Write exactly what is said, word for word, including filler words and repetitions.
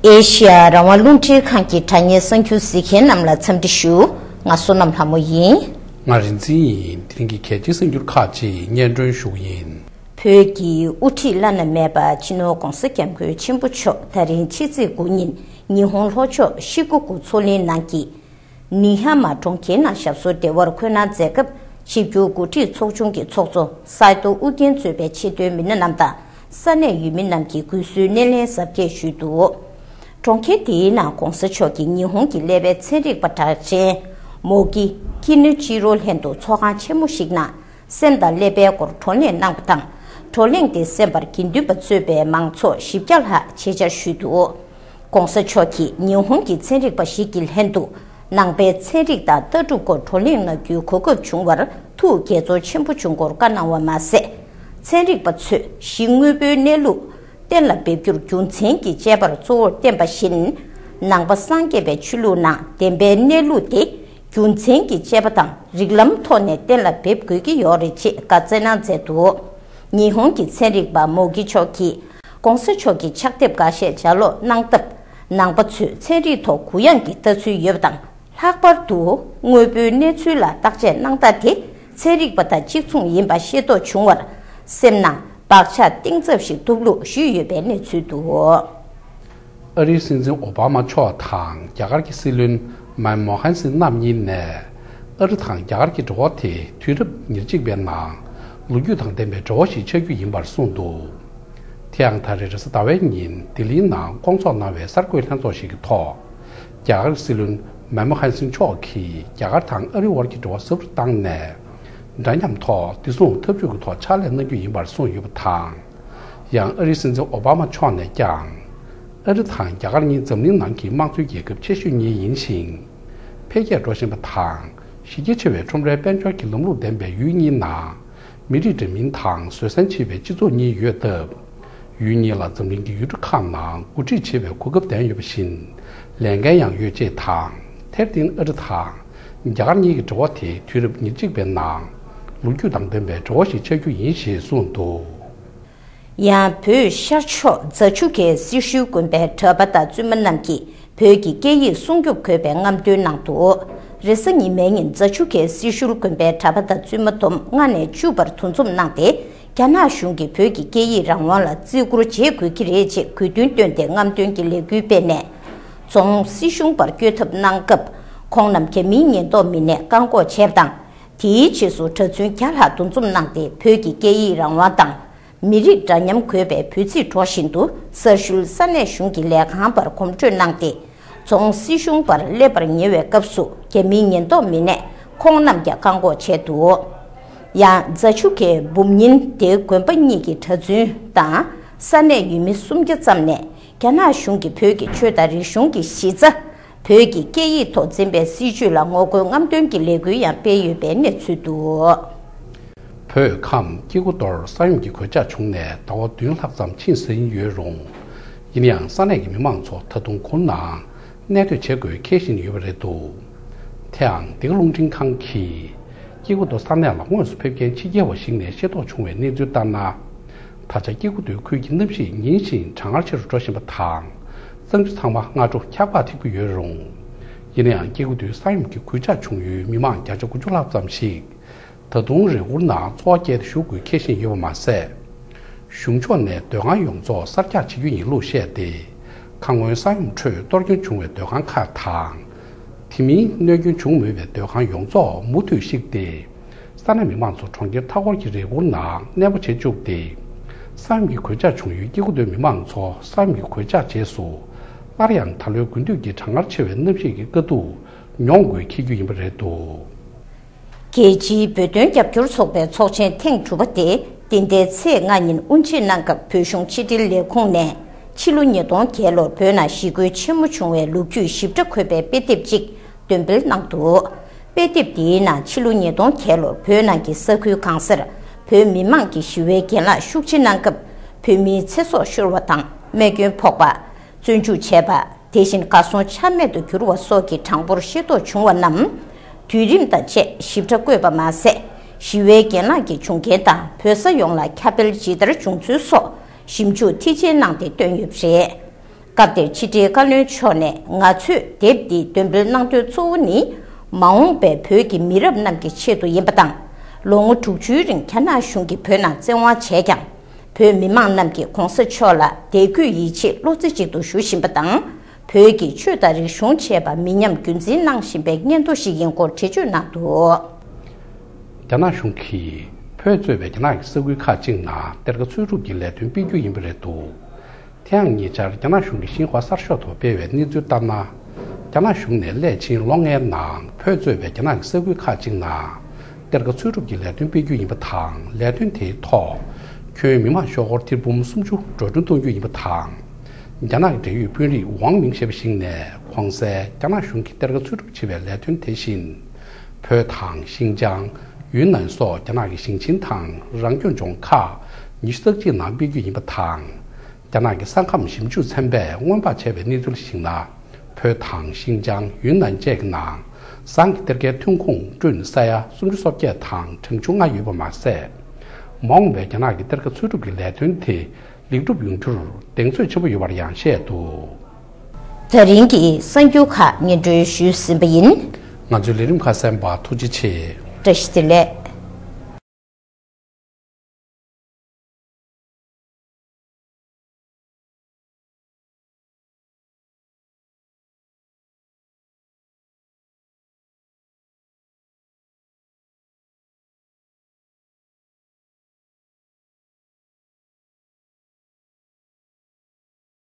ཨེ་ཤི་ཡ་རང་དབང་རླུང་འཕྲིན་ཁང་གི་དྲ་བརྙན་གསར་འགྱུར་གཟིགས་མཁན་རྣམས་ལ་འཚམས་འདྲི་ཞུ། ང་བསོད་ནམས་ལྷ་མོ་ཡིན། ང་རིག་འཛིན་ཡིན། དེ་རིང་གི་གལ་ཆེའི་གསར་འགྱུར་ཁག་ཅིག་སྙན་སྒྲོན་ཞུ་གི་ཡིན། བོད་ཀྱི་དབུ་ཁྲིད་བླ་ན་མེད་པ་སྤྱི་ནོར་༧གོང་ས་༧སྐྱབས་མགོན་ཆེན་པོ་མཆོག་ད་རིང་ཕྱི་ཚེས་དགུ་ཉིན་ཉི་ཧོང་ལྷོ་ཕྱོགས་ཤི་ཀུ་ཀུ་མཚོ་གླིང་ནང་གི་ནི་ཧ་མ་གྲོང་ཁྱེར་ནང་ཞབས་སོར་བདེ་བར་འཁོད་གནང་མཛད་སྐབས་ཆིབས་བསྒྱུར་འགོ་ཁྲིད་ཚོགས་ཆུང་གི་ཚོགས་གཙོ་སའི་ཏོ་ཨུ་རྒྱན་གཙོས་པའི་ཆེས་མཐོའི་མི་སྣ་རྣམས་དང་ས་གནས་ཡུལ་མི་རྣམས་ཀྱིས་གུས་བསུའི་སྣེ་ལེན་གཟབ་རྒྱས་ཞུས་འདུག། གྲོང་ཁྱེར་དེའི་ནང་༧གོང་ས་མཆོག་གིས་ཉི་ཧོང་གི་ཀླད་པའི་ཚན་རིག་པ་གྲགས་ཅན་མོ་གི་ཀི་ནུ་ཅི་རོ་ལྷན་དུ་ཚོགས་ཁང་ཆེན་མོ་ཞིག་ནང་སེམས་དང་ཀླད་པའི་སྐོར་བགྲོ་གླེང་གནང་བ་དང་། བགྲོ་གླེང་དེ་གསན་པར་དགེ་འདུན་པ་གཙོས་པའི་མང་ཚོགས་བཞི་བརྒྱ་ལྷག་ཆེད་བཅར་ཞུས་འདུག། ༸གོང་ས་མཆོག་གིས་ཉི་ཧོང་གི་ཚན་རིག་པ་ཞིག་གི་ལྷན་དུ་ནང་པའི་ཚན་རིག་དང་ལྟ་གྲུབ་སྐོར་བགྲོ་གླེང་གནང་རྒྱུའི་གོ་སྐབས་བྱུང་བར་ཐུགས་དགྱེས་ཚོར་ཆེན་པོ་བྱུང་སྐོར་བཀའ་གནང་བ་མ་ཟད། ཚན་རིག་པ་ཚོས་གཞི་དངོས་པོའི་གནས་ལུགས་གཏན་ལ་འབེབས་རྒྱུར་རྒྱུ་མཚན་གྱི་དཔྱད་པར་གཙོ་བོར་བསྟན་པ་བཞིན། ནང་པ་སངས་རྒྱས་པའི་ཆོས་ལུགས་ནང་བདེན་པའི་གནས་ལུགས་དེ་རྒྱུ་མཚན་གྱི་དཔྱད་པ་དང་རིགས་ལམ་ཐོག་ནས་གཏན་ལ་འབེབས་དགོས་ཀྱི་ཡོད་རེད་ཅེས་བཀའ་སྩལ་གནང་མཛད་འདུག། ཉི་ཧོང་གི་ཚན་རིག་པ་མོ་གི་མཆོག་གིས་༸གོང་ས་མཆོག་གི་ཕྱག་དེབ་འགའ་ཤས་ལྗགས་ཀློག་གནང་སྟབས། ནང་པ་ཚོས་ཚན་རིག་ཐོག་གུ་ཡངས་ཀྱི་ལྟ་ཚུལ་ཡོད་པ་དང་། ལྷག་པར་དུ་དངོས་པོའི་གནས་ཚུལ་ལ་བརྟག་དཔྱད་གནང་སྟངས་དེ་ཚན་རིག་པ་དང་གཅིག་མཚུངས་ཡིན་པ་ཤེས་རྟོགས་བྱུང་བར་སེམས་ནང་བག་ཆགས་གཏིང་ཟབ་ཞིག་ཐུབ་ལུགས་ཞུས་ཡོད་པའི་གནས་ཚུལ་འདུག། ཨ་རིའི་སྲིད་འཛིན་ཨོ་བྷ་མ་མཆོག་དང་རྒྱ་གར་གྱི་སྲིད་བློན་མན་མོ་ཧན་སིང་རྣམ་གཉིས་ནས། ཨ་རི་དང་རྒྱ་གར་གྱི་འབྲེལ་བ་དེ་དུས་རབས་ཉེར་གཅིག་པའི་ནང་ལོ་རྒྱུས་དང་ལྡན་པའི་འབྲེལ་བ་ཞིག་ཆགས་རྒྱུ་ཡིན་པར་གསུངས་འདུག། དེ་ཡང་ད་རེས་རེས་གཟའ་ཟླ་བའི་ཉིན་ལྡི་ལིའི་ནང་བསྐོང་ཚོགས་གནང་བའི་གསར་འགོད་ལྷན་ཚོགས་ཤིག་གི་ཐོག་རྒྱ་གར་སྲིད་བློན་མན་མོ་ཧན་སིང་མཆོག་གིས་རྒྱ་གར་དང་ཨ་རིའི་དབར་གྱི་འབྲེལ་བ་ཟབ་ཏུ་བཏང་ནས། འདྲ་མཉམ་ཐོག་བདེ་སྲུང་འཐབ་ཇུས་ཀྱི་ཐོག་ཕྱག་ལས་གནང་རྒྱུ་ཡིན་པར་གསུངས་ཡོད་པ་དང་། ཡང་ཨ་རིའི་སྲིད་འཛིན་ཨོ་བྷ་མ་མཆོག་ནས་ཀྱང་། ཨ་རི་དང་རྒྱ་གར་གཉིས་འཛམ་གླིང་ནང་གི་དམངས་གཙོའི་རྒྱལ་ཁབ་ཆེ་ཤོས་གཉིས་ཡིན་ཞིང་། འཕེལ་རྒྱས་འགྲོ་བཞིན་པ་དང་གཞི་རྒྱ་ཆེ་བའི་ཁྲོམ་རའི་དཔལ་འབྱོར་གྱི་ལམ་ལུགས་ལྡན་པའི་ཡུལ་གཉིས་ནང་མི་རིགས་འདྲ་མིན་དང་བཟོད་བསྲན་ཆེ་བའི་སྤྱི་ཚོགས་གཉིས་ཡོད་སྟབས། ཡུལ་གཉིས་ལ་འཛམ་གླིང་གི་ཡུལ་གྲུ་ཁག་ནང་འགོ་ཁྲིད་བྱེད་པའི་གོ་སྐབས་ལྡན་ཡོད་པ་བཞིན་ལས་འགན་ཡང་ཡོད་ཅེས་དང་། དེར་བརྟེན་ཨ་རི་དང་རྒྱ་གར་གཉིས་ཀྱི་འབྲེལ་བ་དེ་དུས་རབས་ཉེར་གཅིག་པའི་ནང་ལོ་རྒྱུས་དང་ལྡན་པའི་འབྲེལ་བ་ཞིག་ཆགས་རྒྱུ་ཡིན་ཞེས་གསུངས་འདུག། ཡང་བོད་ཤར་ཕྱོགས་རྫ་ཆུ་ཁའི་སེར་ཤུལ་དགོན་པའི་གྲྭ་པ་དང་བཙུན་མ་རྣམས་ཀྱིས་བོད་ཀྱི་སྐད་ཡིག་སྲུང་སྐྱོབ་དགོས་པའི་རྔམ་སྟོན་གནང་འདུག། རེས་གཟའ་ཉི་མའི་ཉིན་རྫ་ཆུ་ཁའི་སེར་ཤུལ་དགོན་པའི་གྲྭ་པ་དང་བཙུན་མ་བསྡོམས་ལྔ་ནས་བཅུ་བར་འདུ་འཛོམས་གནང་སྟེ། རྒྱ་ནག་གཞུང་གིས་བོད་ཀྱི་སྐད་ཡིག་རང་དབང་ལ་བརྩི་བཀུར་བྱེད་དགོས་ཀྱི་རེད་ཅེས་དགོས་འདུན་བཏོན་ཏེ་རྔམ་སྟོན་གྱི་ལས་འགུལ་སྤེལ་ནས། རྫོང་སྲིད་གཞུང་བར་བསྐྱོད་ཐབས་གནང་སྐབས། ཁོང་རྣམས་རྒྱ་མིའི་ཉེན་རྟོག་མི་སྣས་བཀག་འགོག་བྱས་པ་དང་། དེའི་རྗེས་སུ་གྲྭ་བཙུན་བརྒྱ་ལྷག་འདུ་འཛོམས་གནང་སྟེ། བོད་ཀྱི་སྐད་ཡིག་རང་དབང་དང་། མི་རིགས་འདྲ་མཉམ་དགོས་པའི་འབོད་ཚིག་སྒྲོག་བཞིན་དུ། གསར་ཞུལ་ས་གནས་གཞུང་གི་ལས་ཁང་བར་གོམ་བགྲོད་གནང་སྟེ། རྫོང་སྲིད་གཞུང་བར་སླེབས་པར་ཉེ་བའི་སྐབས་སུ། རྒྱ་མིའི་ཉེན་རྟོག་མི་སྣས་ཁོང་རྣམས་ཀྱང་བཀག་འགོག་བྱས་འདུག། ཡང་རྫ་ཆུ་ཁའི་འབུམ་ཉིན་དེའི་དགོན་པ་གཉིས་ཀྱི་གྲྭ་བཙུན་དང་ས་གནས་ཡུལ་མི་སུམ་བརྒྱ་ཙམ་ནས། རྒྱ་ནག་གཞུང་གིས་བོད་ཀྱི་ཆོས་དང་རིག་གཞུང་གི་གཞི་རྩ། བོད་ཀྱི་སྐད་ཡིག་ཐོག་འཛིན་པའི་སྲིད་བྱུས་ལ་ངོ་རྒོལ་རྔམ་སྟོན་གྱི་ལས་འགུལ་ཡང་སྤེལ་ཡོད་པའི་གནས་ཚུལ་འདུག། བོད་ཁམས་སྐྱེ་རྒུ་མདོར་ས་ཡོམ་གྱི་གོད་ཆག་བྱུང་ནས་ཟླ་བ་བདུན་ལྷག་ཙམ་ཕྱིན་ཟིན་ཡོད་རུང་། ཡིན་ཡང་ས་གནས་ཀྱི་མི་མང་ཚོ་ད་དུང་ཁུལ་ནང་གནས་སྡོད་བྱེད་དགོས་འཁེལ་བཞིན་ཡོད་པ་རེད་འདུག། དེའང་འདི་ག་རླུང་འཕྲིན་ཁང་གིས་སྐྱེ་རྒུ་མདོ་ས་གནས་ལ་དངོས་སུ་ཕེབས་མཁན་ཕྱི་རྒྱལ་བ་ཞིག་ནས་ཤེས་རྟོགས་བྱུང་བའི་གནས་ཚུལ་ལྟར་ན། ད་ཆ་སྐྱེ་རྒུ་མདོའི་ཁུལ་གྱི་གནམ་གཤིས་ཉིན་བཞིན་གྲང་ངར་ཆེ་རུ་འགྲོ་བཞིན་པ་དང་། གཙང་ཆུ་ཚང་མ་སྔ་དྲོ་འཁྱག་པ་ཐིགས་པོ་ཡོད་རུང་། ཡིན་ན་ཡང་སྐྱེ་རྒུ་མདོའི་ས་ཡོམ་གྱི་གོད་ཆག་བྱུང་ཡུལ་མི་མང་བརྒྱ་ཆ་དགུ་བཅུ་ལྷག་ཙམ་ཞིག་ད་དུང་རི་ཁུར་ནང་འཚོ་བ་སྐྱེལ་ཏེ་བཞུགས་དགོས་འཁེལ་བཞིན་ཡོད་པ་མ་ཟད། གཞུང་ཕྱོགས་ནས་སྡོད་ཁང་ཡོངས་རྫོགས་གསར་རྒྱག་བྱེད་རྒྱུ་ཡིན་ལུགས་བཤད་དེ། ཁ་སྔོན་ས་ཡོམ་ཁྲོད་གཏོར་སྐྱོན་བྱུང་བའི་སྡོད་ཁང་ཁག་དང་། དེ་མིན་གནོད་སྐྱོན་བྱུང་མེད་པའི་སྡོད་ཁང་ཡོངས་རྫོགས་མུ་མཐུད་བཤིག་སྟེ། ས་གནས་མི་མང་ཚོ་གྲོང་ཁྱེར་མཐའ་འཁོར་གྱི་རི་ཁུར་ནང་གནས་སྤོ་བྱེད་བཅུག་སྟེ། ས་ཡོམ་གྱི་གོད་ཆག་བྱུང་ཡུལ་སྐྱེ་རྒུ་མདོའི་མི་མང་ཚོ་ས་ཡོམ་གྱི་གོད་ཆག་རྗེས་སུ། སླར་ཡང་ད་ལོའི་དགུན་དུས་ཀྱི་གྲང་ངར་ཆེ་བའི་གནམ་གཤིས་ཀྱི་དཀའ་སྡུག་མྱོང་དགོས་འཁེལ་རྒྱུ་ཡིན་པ་རེད་འདུག། རྒྱལ་སྤྱིའི་བོད་དོན་རྒྱབ་སྐྱོར་ཚོགས་པའི་ཚོགས་ཆེན་ཐེངས་དྲུག་པ་དེ་འདི་ཟླའི་ཚེས་ལྔ་ཉིན་དབུ་འབྱེད་གནང་སྐབས། བོད་གཞུང་ཕྱི་དྲིལ་ལས་ཁུངས་ནས་ཕྱི་ལོ་ཉིས་སྟོང་བརྒྱད་ལོར་བོད་ནང་ཞི་རྒོལ་ཆེན་མོ་བྱུང་བའི་ལོ་རྒྱུས་ཞིབ་ཕྲ་འཁོད་པའི་དཔེ་དེབ་ཅིག་འདོན་སྤེལ་གནང་འདུག། དཔེ་དེབ་འདིའི་ནང་ཕྱི་ལོ་ཉིས་སྟོང་བརྒྱད་ལོར་བོད་ནང་གི་ས་ཁུལ་གང་སར་བོད་མི་མང་གིས་ཞི་བའི་གྱེན་ལངས་ཤུགས་ཆེ་གནང་སྐབས། བོད་མིའི་ཚེ་སྲོག་ཤོར་བ་དང་རྨས་སྐྱོན་ཕོག་པ། བཙོན་འཇུག་བྱས་པ། དེ་བཞིན་གར་སོང་ཆ་མེད་དུ་གྱུར་བ་སོགས་ཀྱི་གྲངས་འབོར་ཤེས་རྟོགས་བྱུང་བ་རྣམས། དུས་རིམ་དང་བཅས་ཞིབ་ཕྲ་བཀོད་པ་མ་ཟད། ཞི་བའི་གྱེན་ལངས་ཀྱི་བྱུང་རྐྱེན་དང་བོད་ས་ཡོངས་ལ་ཁྱབ་སྤེལ་ཇི་ལྟར་བྱུང་ཚུལ་སོགས་ཞིབ་འཇུག་མཐིལ་ཕྱིན་གནང་སྟེ་བཏོན་ཡོད་པ་རེད། སྐབས་དེར་ཕྱི་དྲིལ་བཀའ་བློན་མཆོག་ནས་ང་ཚོས་དེབ་འདི་འདོན་སྤེལ་གནང་དོན་གཙོ་བོ་ནི། མ་འོངས་པའི་བོད་ཀྱི་མི་རབས་རྣམས་ཀྱི་ཆེད་དུ་ཡིན་པ་དང་། ལོ་ངོ་དྲུག་ཅུའི་རིང་རྒྱ་ནག་གཞུང་གིས་བོད་ནང་བཙན་དབང་བྱས་ཀྱང་། བོད་མི་མང་རྣམས་ཀྱིས་གོང་ས་མཆོག་ལ་དད་གུས་ཡིད་ཆེས་བློ་རྩེ་གཅིག་ཏུ་ཞུ་བཞིན་པ་དང་། བོད་ཀྱི་ཆོས་དང་རིག་གཞུང་བཅས་པ་མི་ཉམས་རྒྱུན་འཛིན་གནང་བཞིན་པའི་སྙན་ཐོ་ཞིག་ཡིན་སྐོར་འགྲེལ་བརྗོད་གནང་འདུག། རྒྱ་ནག་གཞུང་གིས་བོད་གཙོས་པའི་རྒྱ་ནག་གི་ས་ཁུལ་ཁག་ཅིག་ནང་གཏེར་ཁ་འཚོལ་སྒྲུབ་ཀྱི་ལས་དོན་སྤེལ་རྒྱུ་ཡིན་པ་རེད་འདུག། དེ་ཡང་ཉེ་ཆར་རྒྱ་ནག་གཞུང་གིས་ཞིན་ཧྭ་གསར་ཤོག་ཐོག་སྤེལ་བའི་གནས་ཚུལ་ལྟར་ན། རྒྱ་ནག་གཞུང་ནས་སླད་ཕྱིན་ལོ་ལྔའི་ནང་བོད་གཙོས་པའི་རྒྱ་ནག་གི་ས་ཁུལ་ཁག་ཅིག་ནང་གཏེར་ཁ་འཚོལ་སྒྲུབ་ཀྱི་ལས་དོན་སྤེལ་རྒྱུ་ཡིན་པ་དང་། ལས་དོན་དེའི་ཐོག་ཁྱོན་མི་མང་ཤོག་སྒོར་ཐེར་འབུམ་སུམ་ཅུ་འགྲོ་གྲོན་གཏོང་རྒྱུ་ཡིན་པ་དང་། རྒྱ་ནག་གི་འབྲེལ་ཡོད་དཔོན་རིགས་ཝང་མིང་ཞེས་པ་ཞིག་ནས་གོང་གསལ་རྒྱ་ནག་གཞུང་གིས་གཏེར་ཁ་འཚོལ་སྒྲུབ་བྱེད་པའི་ལས་དོན་དེ་བཞིན། བོད་དང་ཤིན་ཅང་། ཡུན་ནན་སོགས་རྒྱ་ནག་གི་ཞིང་ཆེན་དང་རང་སྐྱོང་ལྗོངས་ཁག་ཉི་ཤུ་རྩ་གཅིག་ནང་སྤེལ་རྒྱུ་ཡིན་པ་དང་། རྒྱ་ནག་གི་ས་ཁམས་ཞིབ་འཇུག་ཚན་པས་སྔོན་དཔག་བྱས་པའི་གནས་ཚུལ་ཞིག་ན། བོད་དང་ཤིན་ཅང་། ཡུན་ནན་བཅས་ཀྱི་ནང་ཟངས་ཀྱི་གཏེར་ཁའི་ཐོན་ཁུངས་ཊོན་ས་ཡ་སུམ་ཅུ་སོ་བརྒྱད་དང་གྲངས་ཆུང་ལྔ་ཡོད་པ་མ་ཟད། མ་འོངས་པའི་རྒྱ་ནག་གི་གཏེར་ཁ་འཚོལ་སྒྲུབ་ཀྱི་ལས་དོན་དེ་ལེགས་གྲུབ་ཡོང་རྒྱུར་གདེང་ཚོད་ཆེན་པོ་ཡོད་པར་ཡང་བཤད་འདུག། ད་རིང་གི་གསར་འགྱུར་ཁག་སྙན་སྒྲོན་ཞུས་ཟིན་པ་ཡིན། ང་ཚོའི་ལས་རིམ་ཁག་གསན་པར་ཐུགས་རྗེ་ཆེ། བཀྲ་ཤིས་བདེ་ལེགས།